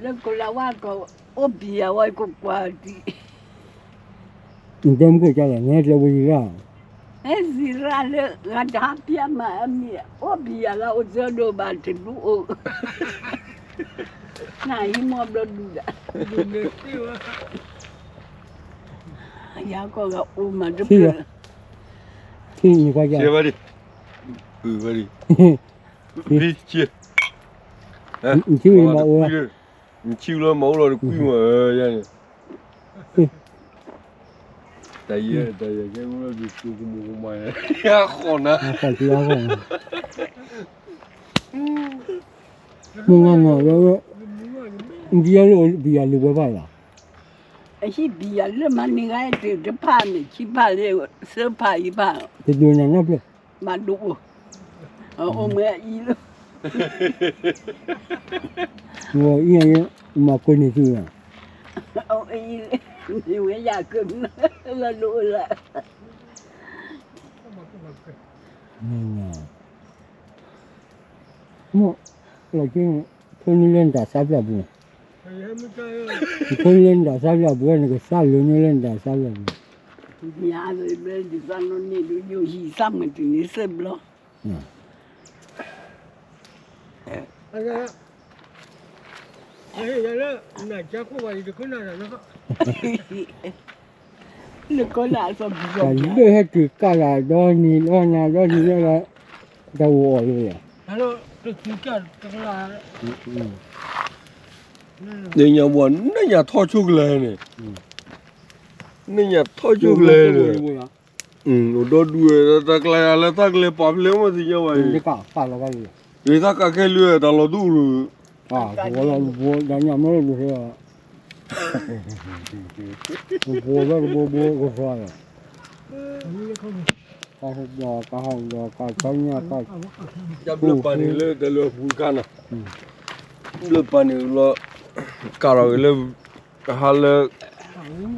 လၢကိလၤဝါကီၢ် အိၣ်ဘံယၤဝဲကကွၢ်ဒံး, နတဲမုၢ်ကၢ်လဲၣ် နဟဲကျဲဝဲယံၤရၣ်, ဟဲစံးရၣ်လၢ ဂၤတဟးပျဲမးအမံၤ အိၣ်ဘံယၤလၢအိၣ်စၢဒိၣ်ဘၣ်တဒူၣ်အိၣ်, နဟံးမီဘျီဒူၣ်ဒၣ်, ယၤကီၢ်ဂၤအိၣ်မးတဖျၢၣ်, ထံၣ်နကွၢ်ယၤ, ဘံ, နထံၣ်မးအိၣ်, နထံၣ်လၢမၤအိၣ်လီၤတကွံမး, ယၤန့ၣ်, တၢ်ယဲၢ်တၢ်ယဲၢ်ကဲအိၣ်လၢဒုးကျိကမူကမၤ, ဃီနၤ, ဃီနၤ, မုၢ်ငါမၤဝဲ, ဒ်ယဲၢ်လၢဘံယၤလၢဝဲဘၣ်လီၤ, အဟံၣ်ဘံယၤလၢမၤန့ၢ်ဂၤတဖၣ်န့ၣ် ခံဖၣ်လၢ သၢဖၣ်အံၤဖၣ်, တဒိးနၤနီတဖျၢၣ်, ဘၣ်ဒိအိၣ်, အိၣ်မ့ၢ်အံၤလၢ ဝဲအံၤမၤကွၢ်န့ၢ်သုလီၤ, ဝဲယၤကလၢလၢလၢ, မ့ၢ်လီၤက့, ဖိနုာ်လၢနတၢ်သးပျၢ်ပူၤ, ဖိနုာ်လၢနတၢ်သးပျၢ်ပူၤ နကစၢ်လၢနုာ်လၢနတၢ်သးပျၢ်ပူၤ, ယသးမုာ်တုၤန့ၣ်သၢဘျီ လၢဟဲတုၤကၢ်လၢ်ဒီနံၤဒီနၤဒီနံၤလၢ တၢ်အိၣ်အီၤလၢ, လၢညါဘၣ် နညါထီၣ်ဆိကလဲၣ်န့ၣ်, နညါထီၣ်ဆိကလဲၣ်န့ၣ်, အိၣ်ဒီဒူၣ်ဝဲ တၢ်ကျါယၤလၢတၢ်ကလဲၤပာ်ဖျဲးမ့ၢ်သ့ၣ်ညါဘၣ်အံၤ, တၢ်ကးခဲလၢတၢ်လီၤဒူၣ်, တၢ်ညါမ့ၢ်လၢဒူၣ်, ဘိလၢတဘိဘိကစီဒီး, ကဟီၣ်ဒီးကဟီၣ်ဒီးကကညါ, ဘျၢပာ်န့ၣ်လၢတၢ်လၢအပူၤတခါနီၤ, ဘျၢပာ်န့ၣ်လီၤ, ကးထီၣ်က့ၤလၢ, ကဟါလၢ,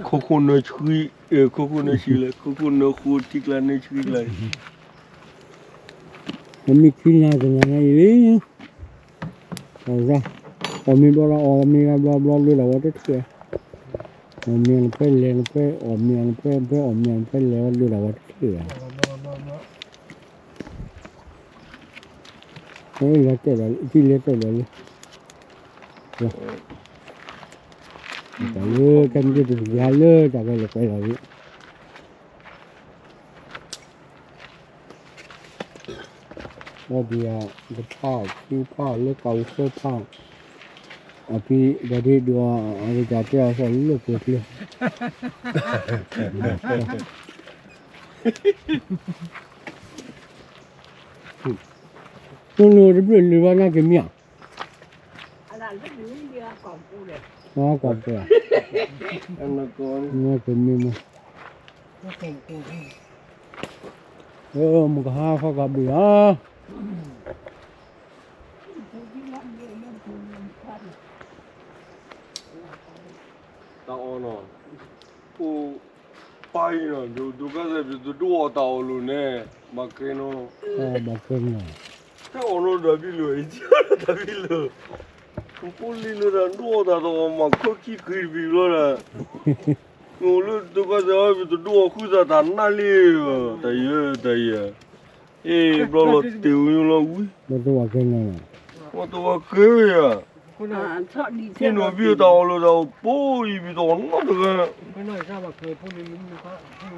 ခိခိၣ်နၢဆှံ, ခိခိၣ်နၢဆှံလၢ ခိခိၣ်နၢဃိထံကျါနၢဆှံကျါ, ပမ့ၢ်ခံနၤတနၤနၤအံၤလံ, အီၣ်မ့ၢ်ဘျီလီၤ အီၣ်မ့ၢ်ဘျီဘျီလၢဒၣ်ဝဲတထံၣ်, အီၣ်မ့ၢ်နဖဲလဲၣ်နဖဲအီၣ်မ့ၢ်နဖဲဖဲအီၣ်မ့ၢ်နဖဲလဲၣ်ဝဲလၢဒၣ်ဝဲတထံၣ်ဧါ လၢတဲာ်ဒီး ထံၣ်လၢတဲာ်ဒီးလၢ, တၢ်လၢကဲမ့ၢ်တယၤလၢတၢ်ကဲလၢကွဲလီၤလံ, အီၣ်ဒံးယၤ တဖၣ်ခံဖၣ်လၢကးဝူၤသၢဖၣ်, အဖံဒီးဒ့ဒိး အကစၢ်တဲအီၤသီၣ်လၢပှဲၤကျဲ နတဘျုးလၢၤဘၣ်နကမံၤဧါ, ကွၢ်ပှဲၤ, နကမံၤမး, မကဟါဃီကဘုၣ်ဧါ, တၢ်အီၣ်နီၤ, အိၣ်ပၢ်အံၤနီၤ, ဒိးကါစဲးပတဒိၣ်အီၣ်တၢ်အီၣ်လိၤန့ၣ်, ဘၣ်ကဲနီၤ, ဘၣ်ကဲနီၤ, တၢ်အီၣ်နီၤတၢ်ဘံလၢ, တၢ်ဘံလၢ, ဖိလံၤလၢတၢ်ဒိၣ်အီၣ်တၢ်တအီၣ်မၤခၢခံခရံာ်တဘံဘျီဒီး, အိၣ်လၢဒိးကါစဲးဝဲပတဒိၣ်အီၣ်ဃုသးတၢ်နၢ်လံ, တၢ်ယဲၢ်တၢ်ယဲၢ်, အ့ၣ်ဘျီလီၤတ့ၢ်ဝံၤလီၤဝံၤ, မ့ၢ်တဝီကဲနီၤ, မ့ၢ်တဝီကဲဝဲယၤ ဟ့ၣ်နီၤဘံတၢ်အီၣ်လၢတၢ်အိၣ်ပိအံၤ ပတအီၣ်နီတဂၤ,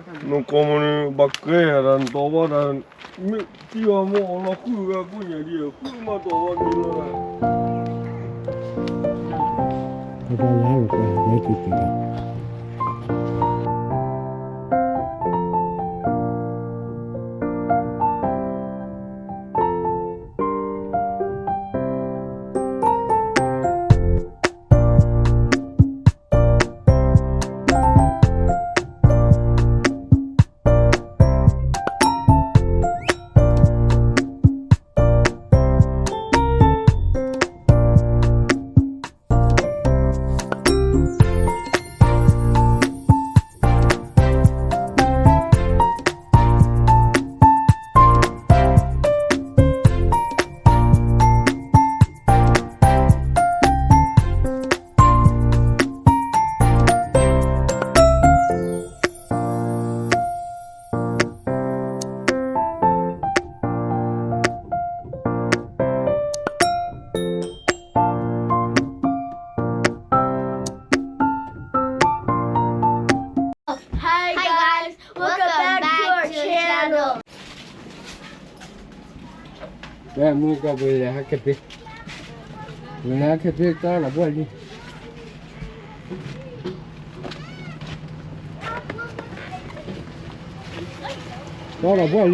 နကိးမုၢ်နံၤ ဘၣ်ကဲယၤတၢ်နတီဘၣ်တၢ်, မ့ၢ်တံၢ်အီၤမ့ၢ်အီၣ်လီၤဃုာ်ဂၤကိးညါဒ်အဃုမၤတီၢ်ဘၣ်မံၤလီၤ, ပတလၢလၢပှၤလဲၤတံၢ်တံၢ်လီၤ. ဝဲမုၢ်ကီၢ် ပလဲၤဟဲခဲဖ့, ပလဲၤဟဲခဲဖ့ တီဒီးဘှီလံ, တီဒီးဘှီလံ,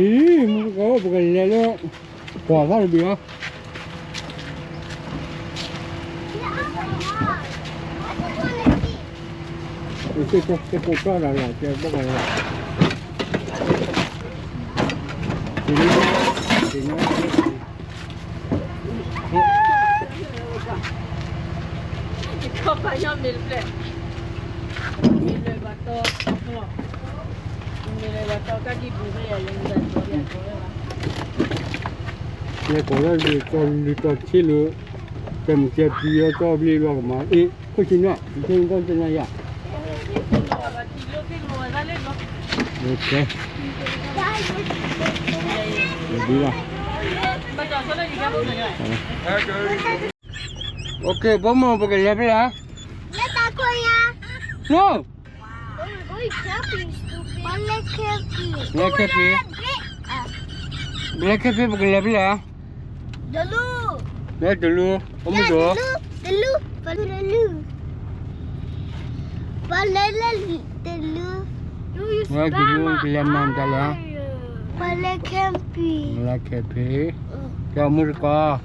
မုၢ်ကီၢ် ပကလဲၤလၢ ပှၤသၣ်တဘ့ၣ်အီၤ စ့ၢ်ကီး စ့ၢ်ကီးတီဒီးလီၤ ကဲဘၣ်ဃးလီၤ, ယခီပာ်ညီမ့ၢ်တဖျၢၣ်, မ့ၢ်လၢဘၣ်တီ, မ့ၢ်လၢဘၣ်တီကၢ်ဒံးပူၤဖဲယၤလၢမုၢ်တၢ်တီလၢယၤကီၢ်ဝဲဘၣ်, ယကီၢ်ဝဲလၢတီလံၤတီဆ့လၢ ကဲမုၢ်ကဲပျံၤအီၤ ကၠီဘျ့လီၤကမၤ အ့ၣ် ခိၣ်ဆံနွၣ် ယဆိကမိၣ်တနၤယၤ, ဘိမုၢ် ပကလဲၤဖဲလဲၣ်, လၢတၢ်ခိၣ်ညါ, လဲၤခဲဖ့, လဲၤခဲဖ့, ပကလဲၤဖဲလဲၣ်, လၢတလူ, တလူ, ပလဲၤလၢတလူ, တလူ ကလဲၤမၤတၢ်လဲၣ်, ပလဲၤခဲဖ့, လဲၤခဲဖ့, ကဲမုၢ်တကီၢ်,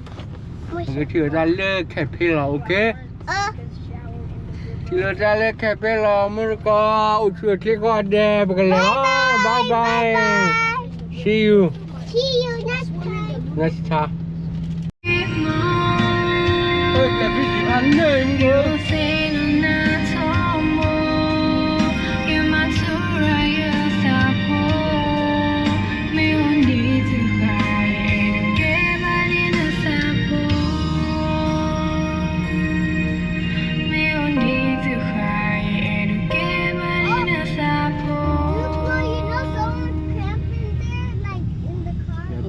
ပကထံၣ်လိာ်တၢ်လၢခဲဖ့လီၤ okay, ထံၣ်လိာ်တၢ်လၢခဲဖ့လီၤ မုၢ်တကီၢ်, အိၣ်ဆူၣ်အိၣ်ချ့ကိးဂၤဒဲး ပကလဲၤလီၤ, bye bye, see you next time.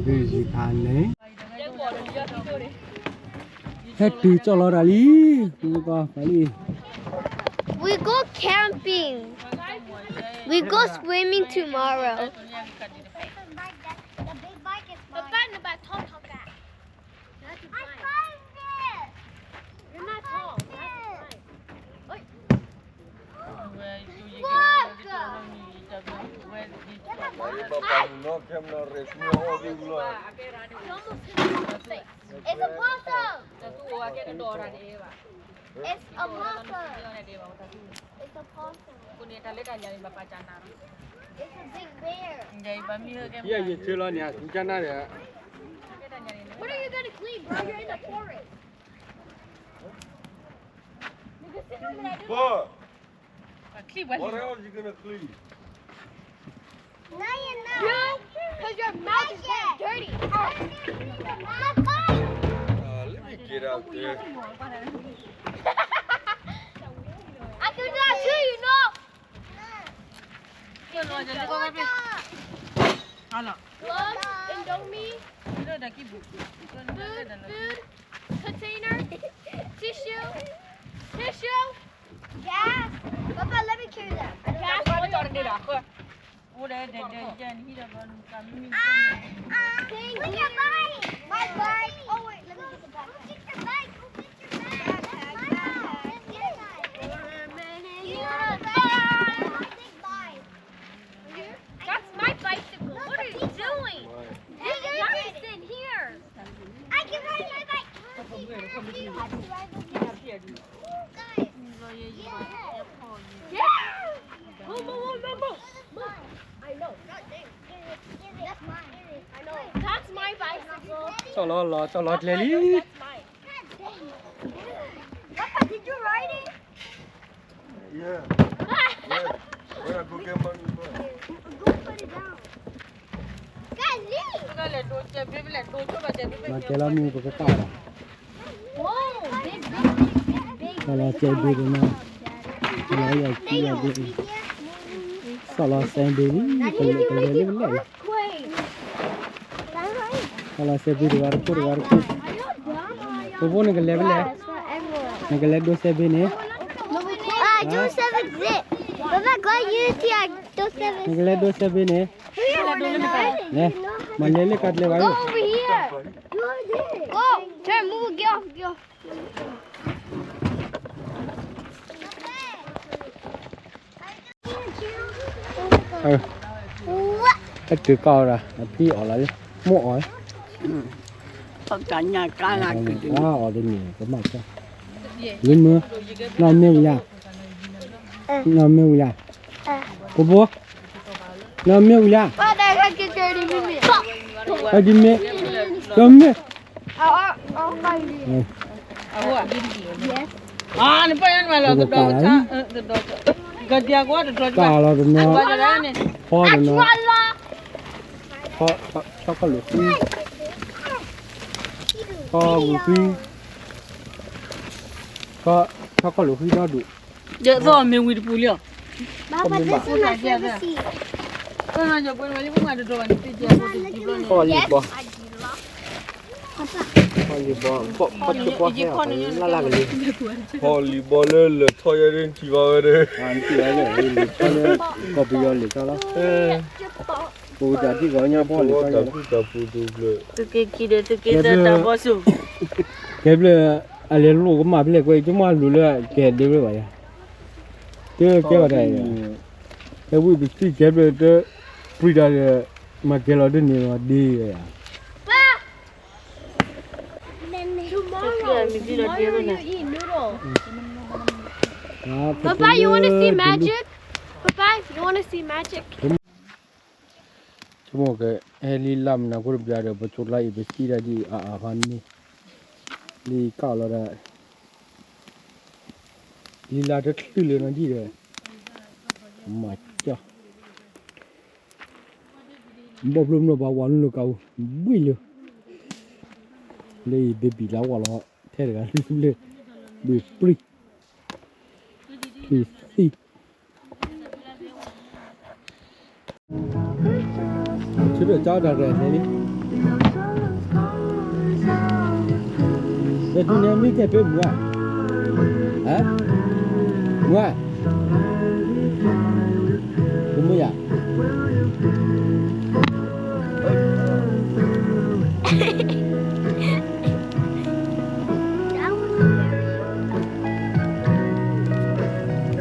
Busy ဖးန့ၣ်, ဟဲတုၤကၠီၣ်လီၤတၢ်လံ, မုၢ်ကီၢ်ဖးလံ. We go camping. We go swimming tomorrow. It's a possum. It's a possum. It's a possum. It's a big bear. ယဲယဆၢလီၤန့ၣ် အဆူကနၣ်ဒီး What are you gonna clean, bro? You're in the forest. What else you gonna clean? No, you're not. You, because your mouth is very dirty. Uh, let me get out there. I do that too, you know. Gloves, Indomie, food, food, container, tissue, tissue. Gas. Papa, let me carry that. Gas. Thank you. My bike. Oh, wait, let me get the bike. Go get your bike. Go get your bike. That's my bike. You have a bike. Big bike. That's my bicycle. What are you doing? Hey, Jonathan, here. I can ride my bike. Guys. Yeah. Move, move, move, move, move. I know. That's mine. I know. That's my bicycle. ကၠီၣ်လီၤလီၤ ကၠီၣ်လီၤကျဲလံ. That's mine. Papa, did you ride it? Yeah. Yeah. Where I go get money from? Go put it down. Golly. မၤကဲလီၤမုၢ်ပကပာ်လီၤ. Whoa, big, big, big, big, big. ကလီၤစဲဘ့ၣ်တနီၤ, ကလီၤယၤခံယၤဘ့ၣ်, စီၣ်လီၤစဲဘ့ၣ်လံ, ကလဲၤလၢကလဲၤလံ, စီၣ်လီၤစဲဘ့ၣ်တဂၤတခိၣ်တဂၤတခိၣ်, ဖိဖိနကလဲၤဖဲလဲၣ်, နကလဲၤဒိစဲဘ့ၣ်န့ၣ်, နကလဲၤဒိစဲဘ့ၣ်န့ၣ်, လဲၤ, မၤလဲၤလၢကါကျဲဘၣ်, မၤလဲၤလၢကါကျဲဘၣ်, Whoa, Trent, move, get off, get off. ဟဲတုၤကီၢ်ဒီး အပံၢ်အီၣ်လီၤလံ မိၢ်အီၣ် အီၣ်တန့ၢ် ကမၣ်ကီၢ် လၢမုၢ် နီၢ်မ့ၢ်ဝံၤလၢ နီၢ်မ့ၢ်ဝံၤလၢ ပဘိ နီၢ်မ့ၢ်ဝံၤလၢ ဒ်မ့ၢ် ဒီမ့ၢ် အဝဲ အဝဲ အဝဲ အဝဲ ကၢ်လီၤတနီၤ ဖီတနီၤ ဖီ ဆီကီၢ်လိာ်ဃံ ဖီဝံၤဃံ ဖီ ဆီကီၢ်လိာ်ဃံဒီဒူၣ် ယသီၣ်မ့ၢ်ဝံၤတပူၤလံလီၤ ဖီလံၤဘီ ဖီလံၤဘီ ဖီဆိဖီဟဲအီၤ လၢ်လၢ်ကလံၤ ဖီလံၤဘီလၢလၢာ်ထီၣ်ယဲဒ်ထံၣ်ဘၣ်ဝဲဒၣ် ထံၣ်ဘၣ်လၢ လၢာ်ထီၣ်လၢ ကီၢ်ပယီၤလၢာ်ထီၣ်လီၤ ပကတၢ်ထံၣ်ကီးညါဖီလံၤထီၣ်ယဲ သုးက့ခံဒီးသုးက့သၢတၢ်ဘီဆူၣ် ကဲဘျၢ အလဲၤလိာ်ကမၣ်ဖဲလဲၣ်ကွဲး ကမၣ်လူၤလၢကဲဒ့ဝဲဘၣ်ယၤ တကဲဘၣ်တၢ်အံၤ ကဲဝံၣ်ပစံၣ်ကဲဘျၢတ ပြံတၢ်ဒီး မၤကဲလီၤဒ်န့ၣ်လီၤဒ့ဝဲယၤ Tomorrow, tomorrow you eat noodles. Papa, you want to see magic? Papa, you want to see magic? ဆိကမိၣ်ကဲ ဟဲလံလၢမနုၤအဃိတဘျီဒီး ပဆိးကျါအံၤ ပစံၣ်တၢ်ဒ်အါအါခီန့ၣ် လံကၢ်လီၤဒီး လံလၢတချုးလၢၤနီၤဒ်ဒီး မၤကၠီၣ် ဘီၣ်ဖျိမနီၤပှၤဝၤနုာ်လၢကါပူၤ ဘှံၣ်လၢ လၢအံၤ baby လၢဝၤလီၤ ထဲတဂၤလၢ ဘှံးပြံၢ် ဘှံးသံၣ် ဆၢထၢၣ်ကၠီတၢ်ရဲၣ်န့ၣ်လံ ဒီးဒုးနဲမ့ၢ်ကဲဖဲမုၢ်ဧါ ဟါ မုၢ်ဧါ ကမုၢ်ယၤ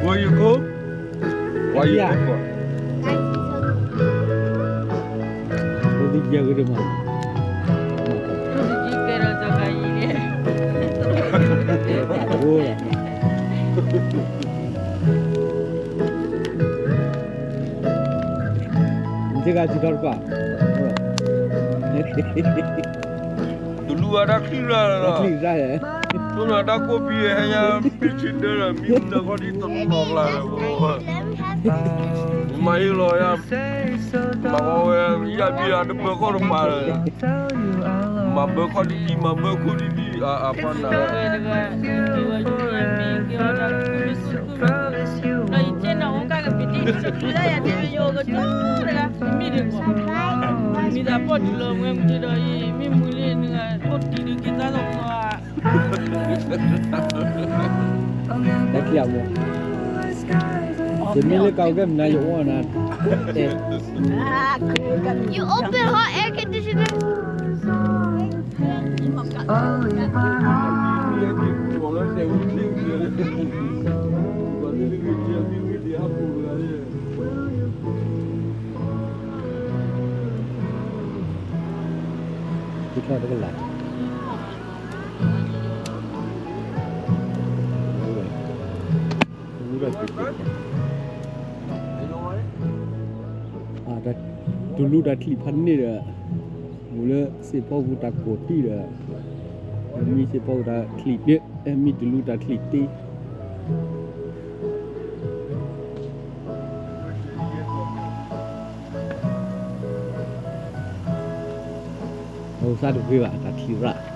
Where you go? Why you go for? အိၣ်သယဲၢ်ဂ့ၤဒိၣ်မး အိၣ်သယဲၢ်ကဲဒီးတဂၤအံၤန့ၣ် အိၣ် နစ့ၢ်ကီးစံးထီၣ်တပၤ တလူၤအတၢ်ချံၣ်ရၣ်လီၤ တၢ်ချံၣ်ရၣ် တိၢ်နီၣ်တၢ်ကိးပံၤဟဲညါ ပံၢ်ဆံဒၢဒီး မံမုၢ်နၤခီဒ်တနီၤကျါလၢ မၤဟ့ၣ်လီၤယၤ မၤဝဲ ယၤဘံၣ်အတဘၢခီၣ်တပၤလၢ မၤဘၢခီၣ်ဒ်ဒ် မၤဘၢခိၣ်ဒ်ဒ် အပှၤနၤ ဒီးယကဲနီၢ်အိၣ်ကၢ်ကပံၤတံၢ် ယိကတီၢ်တဂၤ မံၤဒံးကီး မံၤသးပှၢ်တုၤလီၤဝဲမုၢ်ဒီး ယမံၤမုၢ်လံနဂၤ အိၣ်တံၤဒုးက့ၤသးလီၤကီးဧါ တၢ်ချံၣ်အမိၢ် ယမံၤလၢကးကဲမနုၤယအိၣ်နၤ You open her air conditioner.တုၤလူတၢ်ချံၣ်ဖးန့ၣ်ဒီး မူလၢစ့ၢ်ဖီပူၤတၢ်ကိးတံၢ်ဒီး မံစ့ၢ်ဖီပူၤတၢ်ချံၣ်တ့ မံတုၤလူတၢ်ချံၣ်တ့ အဝဲသးတဂ့ၤဘၣ် တၢ်ချံၣ်ရၣ်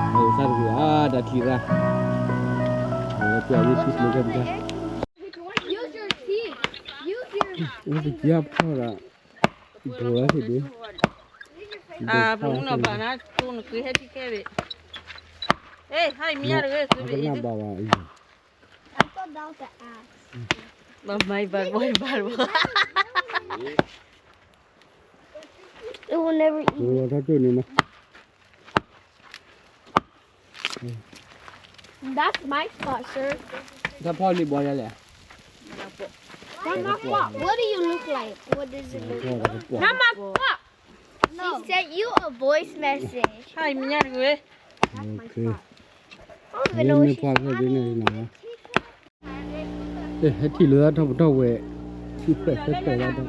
အဝဲသးတဂ့ၤဘၣ် တၢ်ချံၣ်ရၣ် အဝဲပှၤလၢထံကျိခဲပူၤ Use your teeth. Use your ဝဲပကဖီၣ်ဒီး ဘိးဝဲသ့ၣ်ဒ့ ပမုၢ်နီၢ်ပၢ်နၤ တိၢ်နက့ၤဟဲထံခဲဘ့ၣ် ဟဲမံၤယါတဂ့ၤ ကနၣ်ဘၣ်ဘၣ်အံၤ I thought that was the axe. It will never eat. ထီၣ်တိၢ်န့ၣ်မး That's my spot, sir. တၢ်ဖီၣ်လံဘီယလဲၣ် What do you look like? What does it look like? Not my fault. She sent you a voice message. Hi, မညါတကွေး Okay. I don't even know what she's talking about. ဟဲထံၣ်လၢတၢ်ထီၣ်ပတီၢ်ဝဲ ထံၣ်ဖျဲးဖဲဖျဲးလၢတၢ်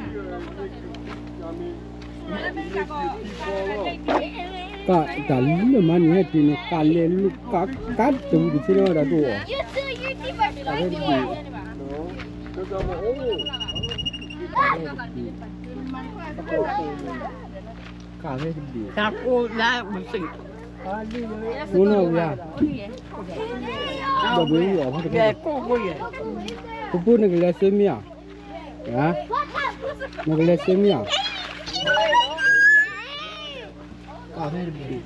ကၢ်တၢ်လၢမၤန့ၣ် ဟဲတုၤန့ၣ်ကၢ်လဲၤလူၤကၢ်ကၢ်တဝံၤတဆ့ဒီးဝဲဒၣ်တအိၣ် ကၢ်ဝဲတဘ့ၣ် တၢ်ကိၢ်လၢမုၢ်သ့ၣ် မနီၢ်ဝံၤ ဒီးဘုံအီၤဖဲတဘ့ၣ် ပပူနကလဲၤဆၢမံၤဧါ နကလဲၤဆၢမံၤဧါ ကၢ်ဝဲတဘ့ၣ်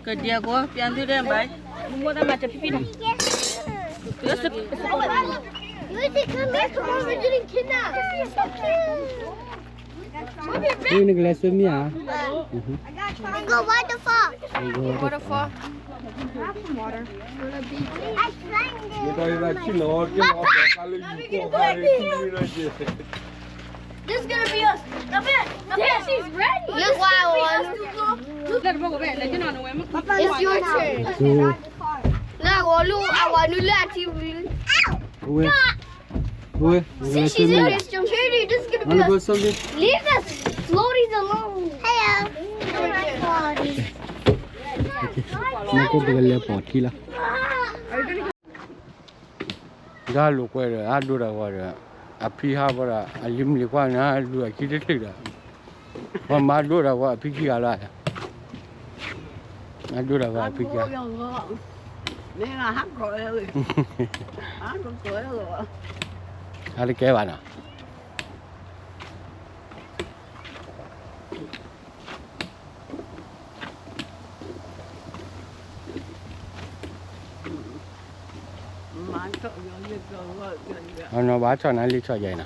ကဒံအကိး ပြန်သူတဲ့ဘိုင် မမတမတဖီဖီနီၤ Lucy, come here, come over, getting kidnapped. နကလဲၤဆၢမံၤဧါ Go waterfall. Waterfall. Have some water. I climbed it. This is gonna be us. Come here. Come here. She's ready. Look, why I won. It's your turn. Look, I won. Look, I won. Look, I won. Ow! Oe, oe, See, she's in there. Security, this is gonna be us. Leave the floaties alone. Hello. မ့ၢ်ကပကလဲၤပိာ်ထံလီၤ ဒၣ်လိာ်ကွဲဒီး အဒိတၢ်ဂီၤဒီး အဖံဟးဘၣ်ဒီး အလံၤမုၢ်လံၤကွၢ်န့ၣ် လူၤအခံတချုးဒီး ပှၤမၤဒိတၢ်ဂီၤအဖံခံဂၤလီၤ အဒိတၢ်ဂီၤအဖံခံဂၤ မ့ၢ်ဟးကီးဝဲ အတကဲဘၣ်နီၤ အနီၢ်ဘၣ်ဆီၣ်နၤလံဆီၣ်ယဲၢ်နၤ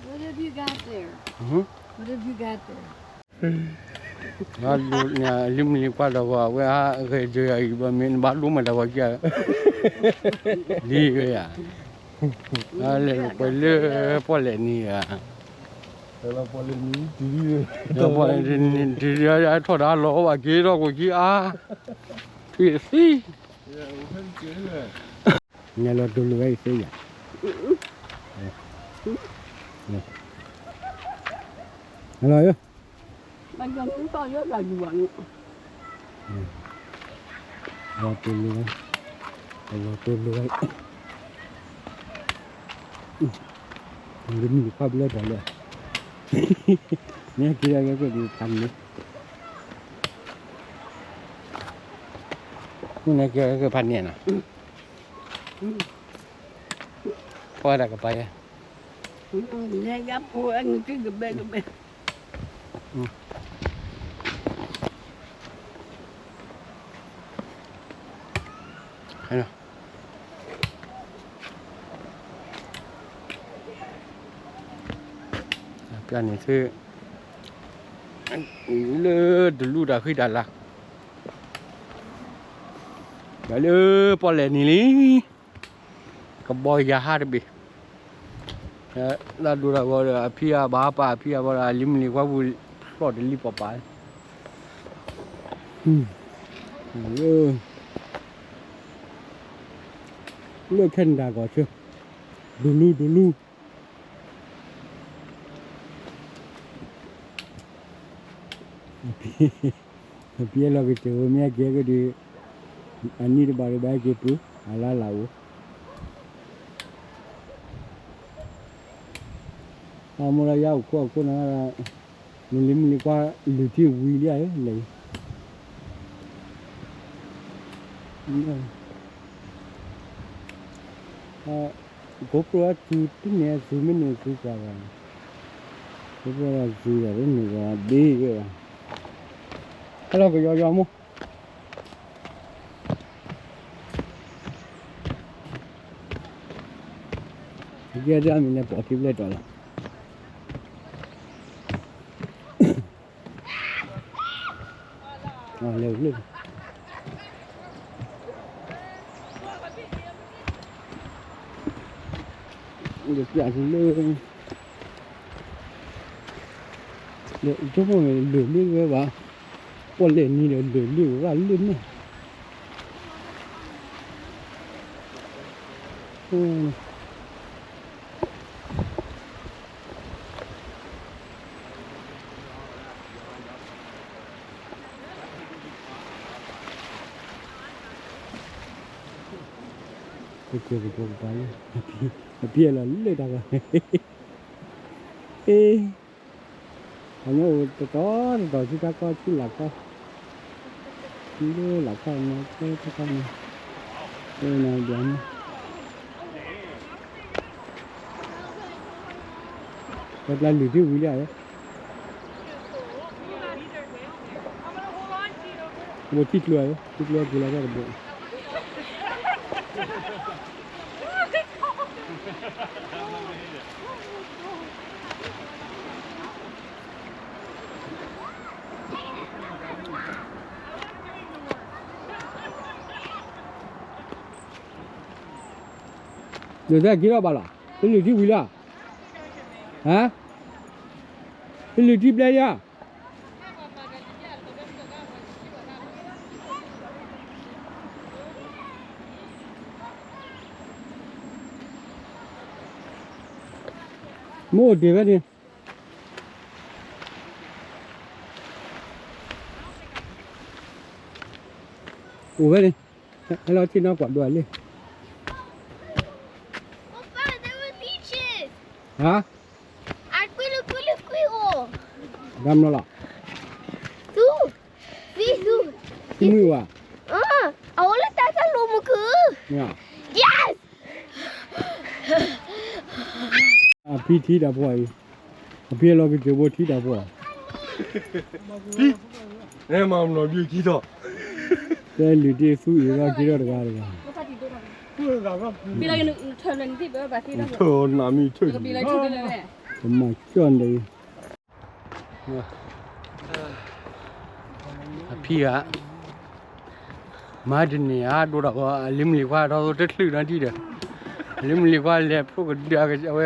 What have you got there? What have you got there? လံၤမုၢ်လံၤကွၢ်ဒီးဂီၤ အဝဲအဂဲၤဒၢးအံၤ ဘၣ်မ့ၢ်နဘၣ်ဒိမးတၢ်ဂီၤကၢ် လံဝဲယၤ လဲၤလိာ်ကွဲလၢပီၣ်လဲၣ်နံၤဧါ ပီၣ်လဲၣ်နံၤ ထီၣ်ဒါလီၤဘၣ်က့ၤထီၣ်ကွံာ်က့ၤအါ ထွံၣ်သံ နဲလီၤတူၢ်လိာ်ဝဲအံၤသ့ယၤ ဟဲလီၤယိ လီၤတူၢ်လိာ်ဝဲ လီၤတူၢ်လိာ်ဝဲ လံၤမုၢ်လံၤကွၢ်ဘျၢတၢ်လၢ မ့ၢ်က့ၤက့ၤက့ၤဖးန့ၣ် မ့ၢ်က့ၤက့ၤဖးန့ၣ်နီၤ ဖီၣ်ဝဲဒၣ်ကပၤယဲ လဲၤယါဖိအဲၣ်နုာ်က့ၤကဘဲကဘဲ ဟဲလီၤ ပြန့ၣ်သု လၢတလူၢ်တၢ်ဃံတၢ်လၤ ဒီးလၢပီၣ်လဲၣ်နံၤလံ ကဘီယၤဟးတဘ့ၣ် တၢ်ဒိတၢ်ဂီၤဒီး အဖံအဘၣ်ပာ်အဖံအဘၣ်ဒီး အလံၤမုၢ်လံၤကွၢ်ပူၤ ဖျီၣ်တလံၣ်ပီၣ်ပာ် လၢ လၢ Canada ကီၢ်ဆၢ ဒူလူဒူလူ အဖံလီၤက့ၤတၢ်ဝဲမ့ၢ်အကဲကဒီး အနံၣ်တဘၣ်တဘၣ်က့ၤပူၤ အလၢ်လၢ်အိၣ် အမိၢ်လၢယအိၣ်ခိၣ်အခိၣ်နၤ မုၢ်လံမုၢ်လံကွၢ် လုၢ်ထံဝံၤလံဧါ လဲၤ GoPro အစုတန့ၢ်အစုမ့ၢ်န့ၢ်အစုကွၢ်ဘၣ် GoPro အစုဒီးတန့ၢ်ဘၣ်ဒ့ဝဲဘၣ် ဟဲလီၤကယီယီမိၢ် ကဲဒၣ်မံၤန့ၣ် ပိာ်ခံဘျဲၣ်တီၤလီၤ. လဲၤလၢ ယပြလၢ ဒီးကၠိဖိန့ၣ် လၢာ်လံဝဲဘၣ်, ပီၣ်လဲၣ်နံၤဒီး လၢာ်လံဝဲဘၣ်လၢန့ၣ် ကကကကပၤလၢ အဖံအလီၤလၢတၢ်ဂီၤ, အ့ အညိၣ်တတီၤတတီၤ ဆူတၢ်ကီၢ်ဆူလၢ်ခီ, ဆူလၢလၢ်ခီန့ၣ် ဆူတၢ်ကီၢ်န့ၣ် နဘျီန့ၣ် ပှၤကျါလုၢ်ထံဝံၤလံဧါ, ဘိထံကျိဧါ, ထံကျိက့ၤလီၤတၢ်တဘိ ဒ်သိးက့ၤထီၣ်ဘၣ်လီၤ, ပလုၢ်ထံဝံၤလံ, ဟါ, ပလုၢ်ထံဘျဲၣ်လံဧါ. မ့ၢ်အိၣ်တ့ၢ်ဝဲန့ၣ်, အိၣ်ဝဲန့ၣ်, ဟဲလီၤထံၣ်နီၢ်ကွၢ်ဒိၣ်လံ. ဟါ, ဒၣ်မနီၤလီၤ, သု, သု, သုမုၢ်ဝါ, အအိၣ်လၢတၢ်တၢ်လိၤမုၢ်ခုၣ်, yes. အဖံထံတၢ်ပှၢ်အံၤ, အဖံအလီၤကစၢၢ်ဘိထံတၢ်ပှၢ်, ဖံ, မၤမနီၤဒုးကံထီၣ်, တဲလုၢ်ဒ့သူအံၤလီၤက့ၤထီၣ်တဂၤတဂၤ, ထၢၣ်နၤမံၤထၢၣ်, ကမၤကၠီၣ်န့ၣ် အဖံဂၤ, မၤတန့ၢ်အါဒိၣ်ဒီး အလံၤမုၢ်လံၤခွါထီၣ်သိတချုးနီတံၢ်ဒီး, အလံၤမုၢ်လံၤခွါလဲၤဖျိကဒုးအဝဲ,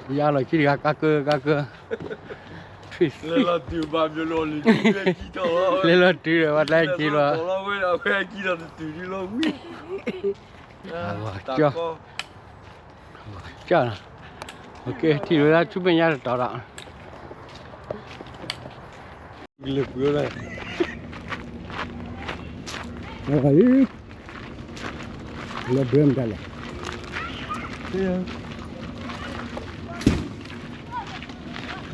ယါလီၤခံတဂၤကါကၢကါကၢ, လဲၤလီၤတုၤဒီးပှၤတၢ်က့ၤလီၤ, ကၠီၣ်, ထံၣ်ဝဲဒၣ်ဆူမဲာ်ညါတတီၤဒီး လဲၤဘှဲမတၤလဲၣ်,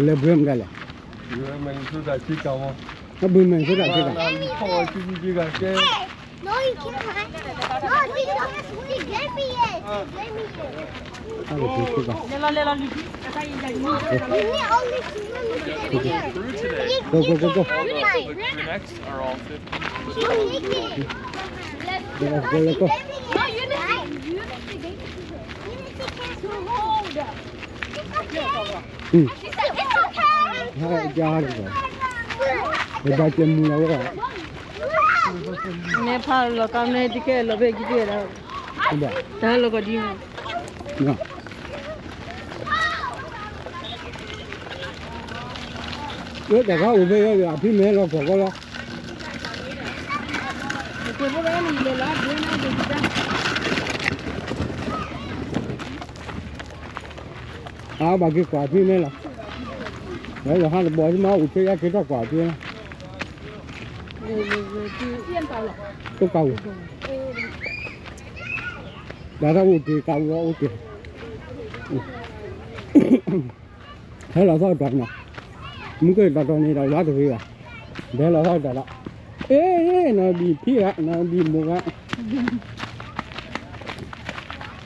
လဲၤဘှဲမတၤလဲၣ်, ဘုမဲာ်ဆိတၢ်ဆ့ကၤ, ဘုမဲာ်ဆိတၢ်ဆ့ကၤ. No, you can't hide. No, he, he gave me it. He gave me it. He gave me it. He gave me it. Go, go, go, go. He gave me it. He gave me it. Go, go, go, go. No, you need to, you need to give it to her. You need to hold. It's okay. It's okay. It's okay. မ့ၢ်ဖးလီၤကီးမ့ၢ်တကဲလီၤဖဲကံတကဲဒီး, တၢ်လီၤကီးဒ်မး, တၢ်ခါအိၣ်ဖဲအံၤ အဖံမဲာ်လီၤဖီၣ်ကီးလီၤ, အဘၣ်က့ၤကွၢ်ဖံမဲာ်လီၤ, လၢဟါတဘီၣ်မ့ၢ်အိၣ်ဖဲယါက့ၤထီၣ်ကွၢ်ဖံ, တကးဝံၤ, တၢ်တၢ်အိၣ်တ့ၢ်ကးဝံၤအိၣ်တ့ၢ်, ဟဲလီၤသီၣ်တတီၤနီၤ, မုၢ်ကၢၢ်တတီၤန့ၣ်ဒီးလါတဂ့ၤဘၣ်, ဟဲလီၤသီၣ်တတီၤဒီး, အ့ နီၢ်ဘံၣ်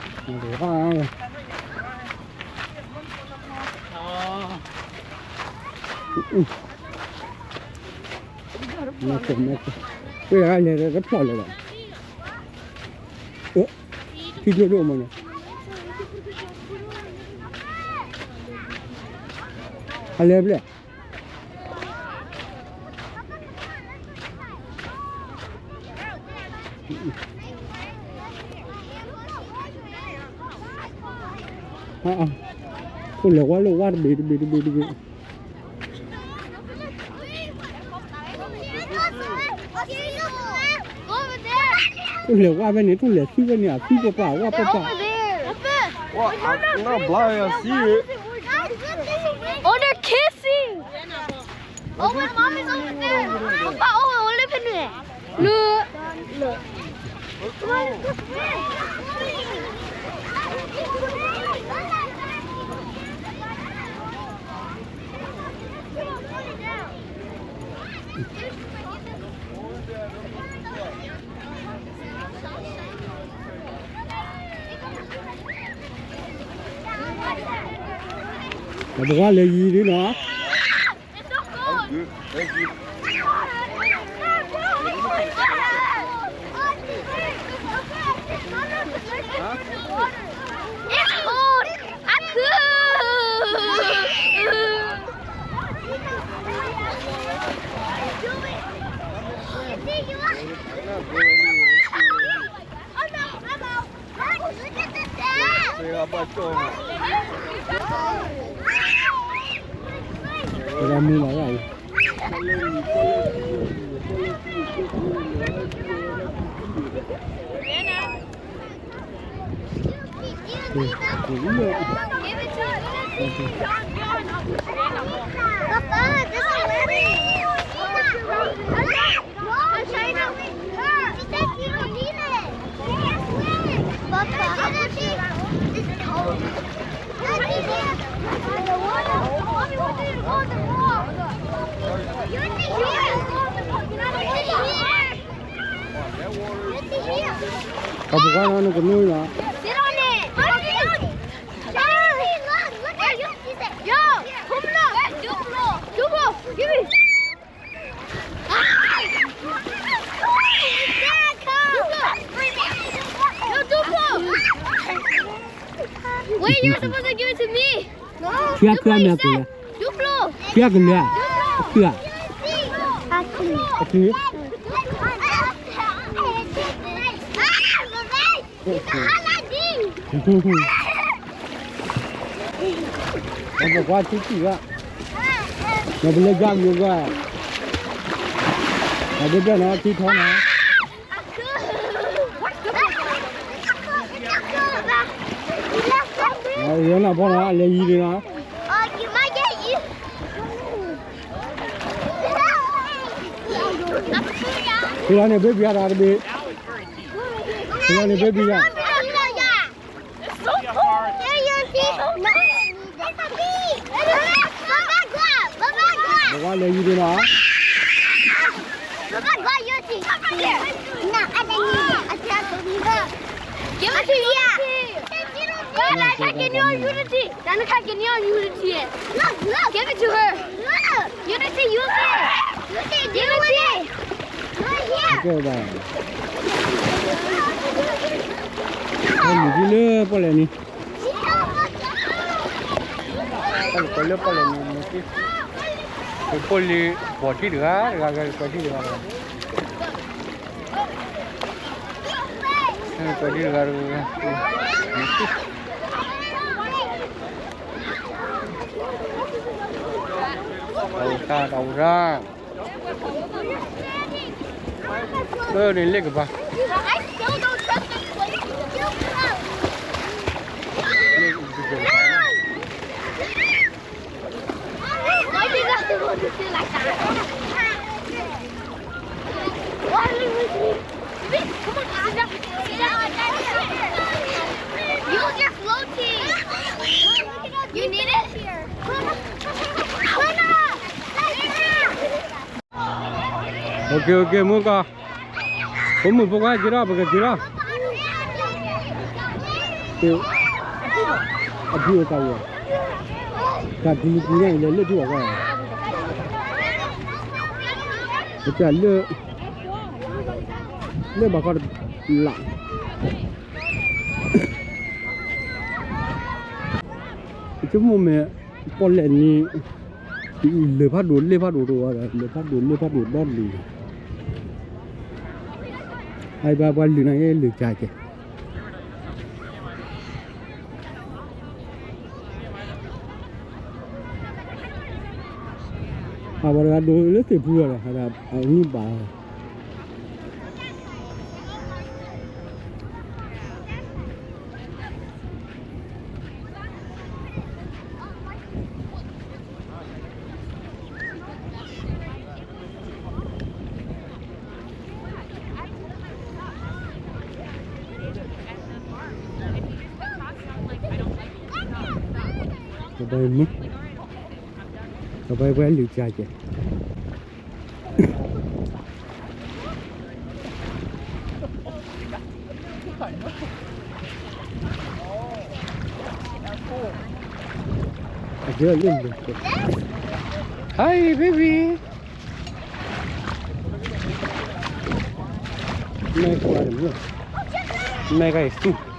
ဖံဂၤ နီၢ်ဘံၣ်မိၢ်ဂၤ, မ့ၢ်လဲၤတဖျီၣ်လၢၤဘၣ်, ထံကျိဒိၣ်မးန့ၣ်, အလဲၤဘျဲၣ် အိၣ်လဲၤဝါလၢဝါတဘ့ၣ်တဘ့ၣ်တဘ့ၣ်တဘ့ၣ် အိၣ်လဲၤဝါဖဲန့ၣ် ထူၣ်လဲၤသံဖဲန့ၣ် အသံပပၢ် ဝါပပၢ် Over there. What? I'm not blind, I see it. Oh, they're kissing. Oh, my mom is over there. Papa, oh, အိၣ်လၢဖဲန့ၣ် Look. Look. ပကလဲၤယံၤဒ်နီၤ It's cold. I could. Papa, this is ready. Papa, nụ kano lọ. Sit on it. Charlie, look, look at you. Yo, come on. Duplo. Duplo, give me. Dad, come. Duplo. Yo, Duplo. Wait, you're supposed to give it to me. ထွံၣ်အကၢ်မ့ၢ်အကလုာ်, ထွံၣ်အကလုာ်, အကလုာ်, အကလုာ်, အကလုာ်, ပကွၢ်ထံထံၣ်ဘၣ်, ဒီးပလဲၤကၢ်မုာ်ကွၢ်, ဒီးဒ်ဘျဲၣ်နီၤ ထံထီနီၤ ယဲနၤဘီနီၤ အလဲၤယံၤန့ၣ်နီၤ, ဖဲလီၤန့ၣ် ဘ့ဘံယၤတဂၤတဘ့ၣ်, ဖဲလီၤန့ၣ် ဘ့ဘံယၤ, ပဝဲလဲၤယံၤန့ၣ်နီၤ Give it to Unity. Unity. Unity. Give it to her. Unity, use it. Unity. Right here. လၢပီၣ်လဲၣ်န့ၣ်, လၢပီၣ်လဲၣ်န့ၣ်, ပီၣ်လံ, ပှၤထံၣ်တဂၤတဂၤ, ပှၤထံၣ်တဂၤတဂၤ, ပှၤထံၣ်တဂၤတဂၤ, တၢ်အိၣ်တၢ်, အၢ န့ၣ်လ့ၣ်ကပၤ, လ့ၣ်ကပၤ, Why do you have to hold it like that? Why are you with me? Come on, sit down. Sit down. Use your floaty. You need it? Come on. အိၣ်က့ၤ အိၣ်က့ၤ မုၢ်ကီၢ်, ဖိမုၣ်ဖိခွါက့ၤထီၣ် ပကက့ၤထီၣ်, အဒုးအသးဝဲ, တၢ်ဒုးကညါအံၤလဲၤလၢထံၣ်ဘၣ်ကွၢ်, ပတၢ်လၢ, လၢဘၣ်ခီတလး, ပဆိကမိၣ်မ့ၢ် ပီၣ်လဲၣ်န့ၣ် လၢၢ်ဖးဒိၣ်လ့ၢ်ဖးဒိၣ်တအိၣ်ဒီး လၢၢ်ဖးဒိၣ်လ့ၢ်ဖးဒိၣ်ဒီဒုၣ်, အဘၣ်ပှၤလုၢ်န့ၣ်လၢၢ်ကၢ်ကဲ, အဝဲဒၣ်ဒိၣ်လၢသ့ၣ်ဖူဒီး အနုဘၣ် ကဘၣ်မုၢ်, ကဘၣ်ပှၤလုၢ်ကၢ်ကဲ, အကဲလၢ Hi baby. မဲကါတမုၢ်, မဲကါ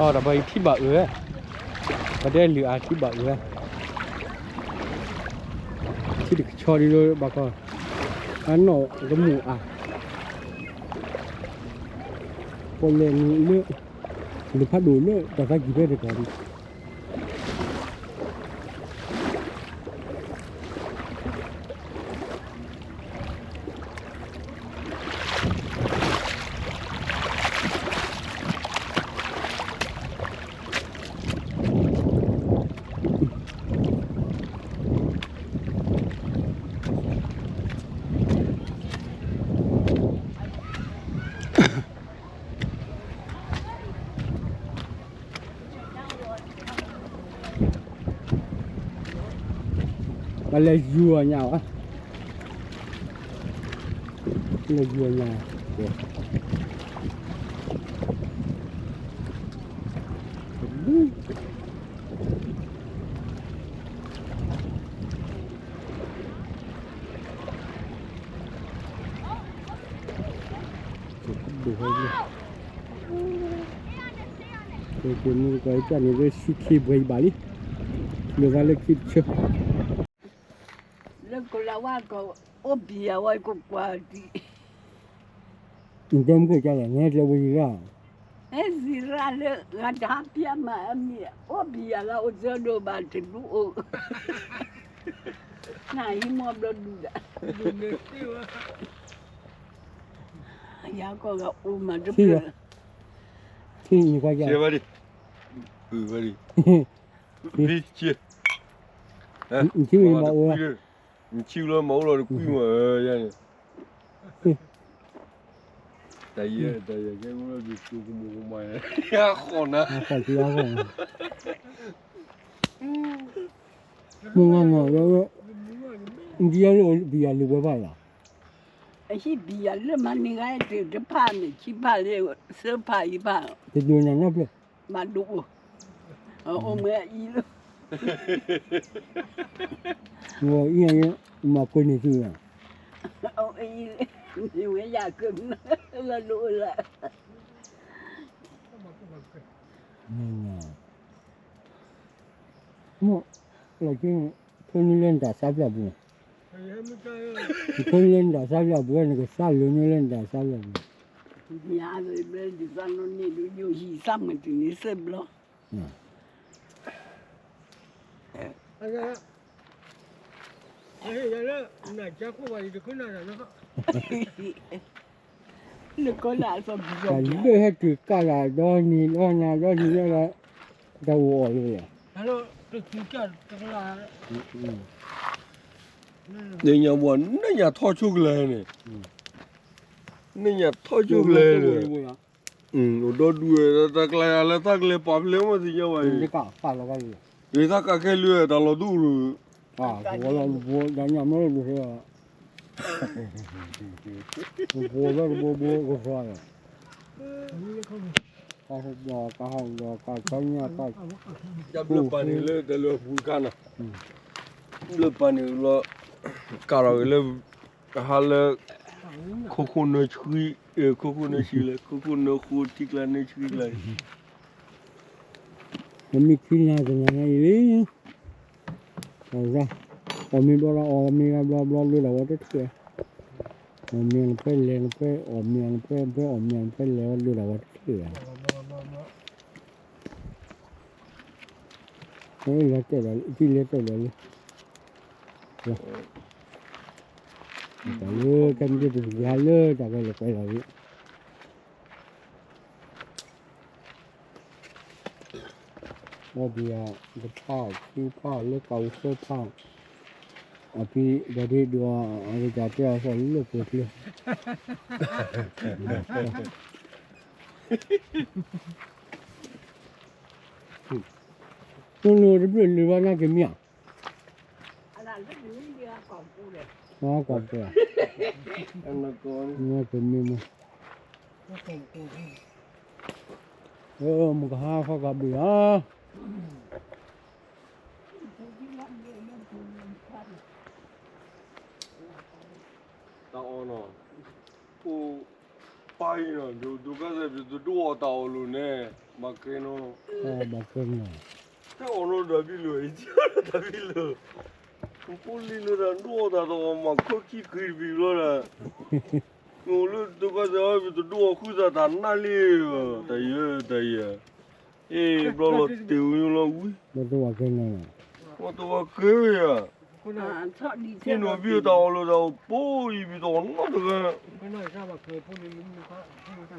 အံၤသူ အီၤဒီးဘၣ်အံၤထံၣ်ဘၣ်အၢ, ပတဲလုၢ်အါထံၣ်ဘၣ်အၢ, ထံၣ်တကဆီဒ်လၢဘၣ်ကီ, အနီၢ်ကမူၣ်အါ, ပလဲၤနုာ်လၢ လၢၢ်ဖးဒိၣ်လၢတၢ်သးကံၢ်ဖဲတတီၤဒံး ပလဲၤယူၤအီၤညါဝဲ, လဲၤယူၤအီၤညါ, ဒိၣ်ဟဲလံ, ကဲမုၢ်ကီၢ်အံၤကၢ်န့ၣ်လၢဆူခ့ဘှဲအံၤဘၣ်လံ, လိာ်သးလၢခံတဆၢ, လၢကလၤဝါကီၢ် အိၣ်ဘံယၤဝဲကကွၢ်ဒံး နတဲမုၢ်ကၢ်လဲၣ် နဟဲကျဲဝဲယံၤရၣ်, ဟဲစံးရၣ်လၢဂၤတဟးဖျါမးအမံၤ အိၣ်ဘံယၤလၢအိၣ်သၢဒိၣ်ဘၣ်တဒူၣ်အိၣ်, နဟံးမီဘျီဒူၣ်ဒၣ်, ယၤကီၢ်ဂၤအိၣ်မးတဖျၢၣ်, ထံၣ်နကွၢ်ယၤ, ဘံ, နထံၣ်မးအိၣ်, နထံၣ်လီၤမၤအိၣ်လီၤတကွံမး, ယၤန့ၣ် တၢ်ယဲၢ် တၢ်ယဲၢ်ကဲအိၣ်လီၤဒုးကမူကမၣ်, ဟဲဃီၤနၤ, ဟဲဃီၤက့ၤဟဲဃီၤနၤ, မုၢ်ငါမီၤ, နထံၣ်ယဲၢ်လၢဘံယၤလုၢ်ဝဲဘၣ်လီၤ, အဟံၣ်ဘံယၤလၢမၤန့ၢ်ဂၤတဖၣ်န့ၣ် ခံဖၣ်လၢ သၢဖၣ်အံၤဖၣ်, တဒိးနၤနီတဖျၢၣ် ဘၣ်ဒိအိၣ်, အအိၣ်မ့ၢ်အံၤလၢ ဝဲအံၤ မၤကွၢ်န့ၢ်သုလီၤ, အံၤ မ့ၢ်ဝဲယၤကလၢလၢလၢ မ့ၢ် လၢက့ ဖိနုာ်လၢနတၢ်ဆါဖျၢၣ်ပူၤ, ဖိနုာ်လၢနတၢ်ဆါဖျၢၣ်ပူၤ နကစၢ်လိၤနုာ်လၢနတၢ်ဆါဖျၢၣ်ပူၤ, ယၤလၢဘျီဒ်သိးနီၢ်န့ၣ်ဒုး ယိၤဟံၣ်သၣ်မုၢ်တုၤန့ၣ်သၢဘျီ, လၢ တၢ်လၢဟဲတုၤကၢ်လၢ်ဒီနံၤဒီနၤဒီနံၤဒီနၤဒီနံၤဒီလၢ တၢ်အိၣ်အီၤလၢ လၢညါဘၣ် နညါထီၣ်ဆိကလဲၣ်န့ၣ်, နညါထီၣ်ဆိကလဲၣ်န့ၣ်, အိၣ်ဒီဒူၣ်ဝဲ တၢ်ကျါယၤလၢတၢ်ကလဲၤပာ်ဖျဲးမ့ၢ်သ့ၣ်ညါဘၣ်အံၤ, တၢ်ကးခဲလၢတၢ်လီၤဒူၣ်လၢ တၢ်ညါမ့ၢ်လၢဒူၣ်ဟဲ ဘိဘိလၢတဘိဘိကစီဒီး ကဟးဒီးကဟးဒီးကကညၣ်က ဘျၢပာ်န့ၣ်လၢတၢ်လၢအပူၤတခါနီၤ, ဘျၢပာ်န့ၣ်လီၤ, ကးထီၣ်က့ၤလၢ ကဟါလၢ ခိခိၣ်နၢဆှံ, ခိခိၣ်နၢဆှံလၢ ခိခိၣ်နၢဃိထံကျါနၢဆှံကျါ, နမ့ၢ်ခံနၤတနၤညါအံၤလံ, အီၣ်မ့ၤဘျီဘျီ အီၣ်မ့ၤဘျီဘျီ လၢဒၣ်ဝဲတထံၣ်, အီၣ်မ့ၤနဖဲလဲၣ်နဖဲ အီၣ်မ့ၤနဖဲ ဖဲအီၣ်မ့ၤနဖဲလဲၣ်ဝဲ လၢဒၣ်ဝဲတထံၣ်ဧါ. လၢတဲာ်ဒီး ထံၣ်လၢတဲာ်ဒီးလံ, တၢ်လၢခဲမုၢ်တယါလၢတၢ်ကလဲၤကွဲးလီၤလံ, အီၣ်ဘံယၤတဖၣ် ခံဖၣ် လၢကီၢ်အူသိဖၣ်, အဖံဒီးဒ်ဒိး အကစၢ်တဲအီၤသီၣ်လၢပှဲၤချ့ နတဘျုးလၢၤဘၣ် နကမံၤဧါ, ကီၢ်ပှဲၤ, နကမံၤမ့ၢ်, မုၢ်ကဟါခီကဘ့ၣ်ဧါ. တၢ်အီၣ်နီၤ, အိၣ်ပၢ်အံၤနီၤ, ဒိၣ်ကါသဲးပတဒိၣ်အီၣ်တၢ်အီၣ်လိၤန့ၣ် ဘၣ်ကဲနီၤ, ဘၣ်ကဲနီၤ, ဟဲအီၣ်နီၤတၢ်ဘံလၢာ် အံၤတၢ်ဘံလၢာ်, ဖိလံၤလၢတၢ်ဒိၣ်အီၣ်တၢ်တအီၣ် မၤခၢခံခရံာ်တဘံလီၤဒၣ်, အိၣ်လၢဒိၣ်ကါသဲးအီၤ ပတဒိၣ်အီၣ်ဃုသးတၢ်နါလံ, တၢ်ယဲ တၢ်ယဲ, အ့ၣ် ဘျီလီၤတ့ၢ်ဝံၤလီၤဝံၤ, ဘၣ်တဝၤကဲနီၤ, ဘၣ်တဝၤကဲဧါ, ဟ့ၣ်နီၤဘံတၢ်အီၣ်လိာ်တၢ်အီၣ်ပိအံၤ ပတအီၣ်နီတဂၤ, န